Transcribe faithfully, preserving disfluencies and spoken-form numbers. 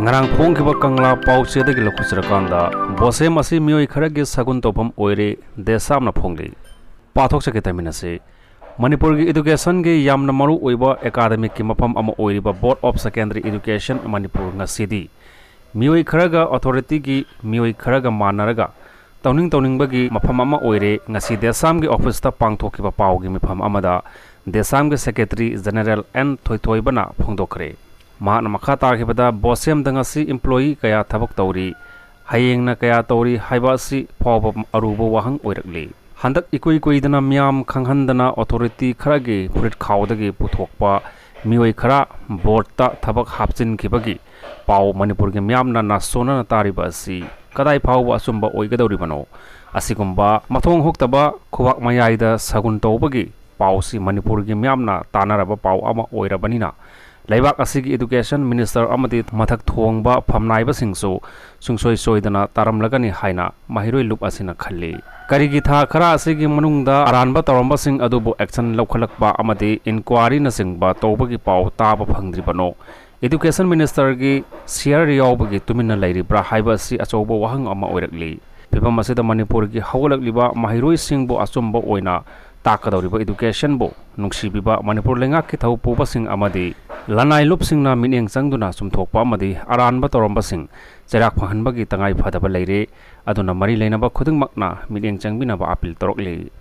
ꯉꯔꯥꯡ ꯐꯣꯡꯈꯤꯕ ꯀꯪꯂꯥ ꯄꯥꯎꯆꯦꯗꯒꯤ ꯂꯧꯈꯠꯆꯔꯀꯥꯟꯗ, ꯕꯣꯁꯦꯝ ꯑꯁꯤ ꯃꯤꯑꯣꯏ ꯈꯔꯒꯤ ꯁꯒꯨꯟ ꯇꯧꯐꯝ ꯑꯣꯏꯔꯦ, ꯗꯦꯁꯥꯝꯅ ꯐꯣꯡꯂꯤ꯫ ꯄꯥꯊꯣꯛꯆꯒꯦ ꯇꯥꯃꯤꯟꯅꯁꯤ꯫ ꯃꯅꯤꯄꯨꯔꯒꯤ educationꯒꯤ ꯌꯥꯝꯅ ꯃꯔꯨ ꯑꯣꯏꯕ academicꯀꯤ ꯃꯐꯝ ꯑꯃ ꯑꯣꯏꯔꯤꯕ Board of Secondary Education Manipur ꯉꯁꯤꯗꯤ ꯃꯤꯑꯣꯏ ꯈꯔꯒ authorityꯒꯤ ꯃꯤꯑꯣꯏ ꯈꯔꯒ ꯃꯥꯟꯅꯔꯒ ꯇꯧꯅꯤꯡ ꯇꯧꯅꯤꯡꯕꯒꯤ ꯃꯐꯝ ꯑꯃ ꯑꯣꯏꯔꯦ꯫ ꯉꯁꯤ ꯗꯦꯁꯥꯝꯒꯤ officeꯇ ꯄꯥꯡꯊꯣꯛꯈꯤꯕ ꯄꯥꯎꯒꯤ ꯃꯤꯐꯝ ꯑꯃꯗ ꯗꯦꯁꯥꯝꯒꯤ Secretary General ꯑꯦꯟ ꯊꯣꯏꯊꯣꯏꯕꯅ ꯐꯣꯡꯗꯣꯛꯈ꯭ꯔꯦ꯫ ꯃꯍꯥꯛꯅ ꯃꯈꯥ ꯇꯥꯈꯤꯕꯗ, ꯕꯣꯁꯦꯝꯗ ꯉꯁꯤ employee ꯀꯌꯥ ꯊꯕꯛ ꯇꯧꯔꯤ, ꯍꯌꯦꯡꯅ ꯀꯌꯥ ꯇꯧꯔꯤ ꯍꯥꯏꯕ ꯑꯁꯤ ꯐꯥꯎꯕ ꯑꯔꯨꯕ ꯋꯥꯍꯪ ꯑꯣꯏꯔꯛꯂꯤ꯫ ꯍꯟꯗꯛ ꯏꯀꯨꯏ ꯀꯨꯏꯗꯅ ꯃꯤꯌꯥꯝ ꯈꯪꯍꯟꯗꯅ authority ꯈꯔꯒꯤ ꯐꯨꯔꯤꯠ ꯈꯥꯎꯗꯒꯤ ꯄꯨꯊꯣꯛꯄ ꯃꯤꯑꯣꯏ ꯈꯔ boardꯇ ꯊꯕꯛ ꯍꯥꯞꯆꯤꯟꯈꯤꯕꯒꯤ ꯄꯥꯎ ꯃꯅꯤꯄꯨꯔꯒꯤ ꯃꯤꯌꯥꯝꯅ ꯅꯥꯁꯣꯟꯅꯅ ꯇꯥꯔꯤꯕ ꯑꯁꯤ ꯀꯗꯥꯏ ꯐꯥꯎꯕ ꯑꯆꯨꯝꯕ ꯑꯣꯏꯒꯗꯧꯔꯤꯕꯅꯣ? ꯑꯁꯤꯒꯨꯝꯕ ꯃꯊꯣꯡ ꯍꯨꯛꯇꯕ ꯈꯨꯕꯥꯛ ꯃꯌꯥꯏꯗ ꯁꯒꯨꯟ ꯇꯧꯕꯒꯤ ꯄꯥꯎꯁꯤ ꯃꯅꯤꯄꯨꯔꯒꯤ ꯃꯤꯌꯥꯝꯅ ꯇꯥꯅꯔꯕ ꯄꯥꯎ ꯑꯃ ꯑꯣꯏꯔꯕꯅꯤꯅ, ꯂꯩꯕꯥꯛ ꯑꯁꯤꯒꯤ education minister ꯑꯃꯗꯤ ꯃꯊꯛ ꯊꯣꯡꯕ ꯐꯝꯅꯥꯏꯕꯁꯤꯡꯁꯨ ꯁꯨꯡꯁꯣꯏ ꯁꯣꯏꯗꯅ ꯇꯥꯔꯝꯂꯒꯅꯤ ꯍꯥꯏꯅ ꯃꯍꯩꯔꯣꯏ ꯂꯨꯞ ꯑꯁꯤꯅ ꯈꯜꯂꯤ꯫ ꯀꯔꯤꯒꯤ ꯊꯥ ꯈꯔ ꯑꯁꯤꯒꯤ ꯃꯅꯨꯡꯗ ꯑꯔꯥꯟꯕ ꯇꯧꯔꯝꯕꯁꯤꯡ ꯑꯗꯨꯕꯨ action ꯂꯧꯈꯠꯂꯛꯄ ꯑꯃꯗꯤ inquiryꯅꯆꯤꯡꯕ ꯇꯧꯕꯒꯤ ꯄꯥꯎ ꯇꯥꯕ ꯐꯪꯗ꯭ꯔꯤꯕꯅꯣ? Education ministerꯒꯤ share ꯌꯥꯎꯕꯒꯤ ꯇꯨꯃꯤꯟꯅ ꯂꯩꯔꯤꯕ꯭ꯔꯥ ꯍꯥꯏꯕ ꯑꯁꯤ ꯑꯆꯧꯕ ꯋꯥꯍꯪ ꯑꯃ ꯑꯣꯏꯔꯛꯂꯤ꯫ ꯐꯤꯚꯝ ꯑꯁꯤꯗ ꯃꯅꯤꯄꯨꯔꯒꯤ ꯍꯧꯒꯠꯂꯛꯂꯤꯕ ꯃꯍꯩꯔꯣꯏꯁꯤꯡꯕꯨ ꯑꯆꯨꯝꯕ ꯑꯣꯏꯅ ꯇꯥꯛꯀꯗꯧꯔꯤꯕ educationꯕꯨ ꯅꯨꯡꯁꯤꯕꯤꯕ ꯃꯅꯤꯄꯨꯔ ꯂꯩꯉꯥꯛꯀꯤ ꯊꯧ ꯄꯨꯕꯁꯤꯡ ꯑꯃꯗꯤ ꯂꯅꯥꯏ ꯂꯨꯞꯁꯤꯡꯅ ꯃꯤꯠꯌꯦꯡ ꯆꯪꯗꯨꯅ ꯆꯨꯝꯊꯣꯛꯄ ꯑꯃꯗꯤ ꯑꯔꯥꯟꯕ ꯇꯧꯔꯝꯕꯁꯤꯡ ꯆꯩꯔꯥꯛ ꯐꯪꯍꯟꯕꯒꯤ ꯇꯉꯥꯏ ꯐꯗꯕ ꯂꯩꯔꯦ꯫ ꯑꯗꯨꯅ ꯃꯔꯤ ꯂꯩꯅꯕ ꯈꯨꯗꯤꯡꯃꯛꯅ ꯃꯤꯠꯌꯦꯡ ꯆꯪꯕꯤꯅꯕ appeal ꯇꯧꯔꯛꯂꯤ꯫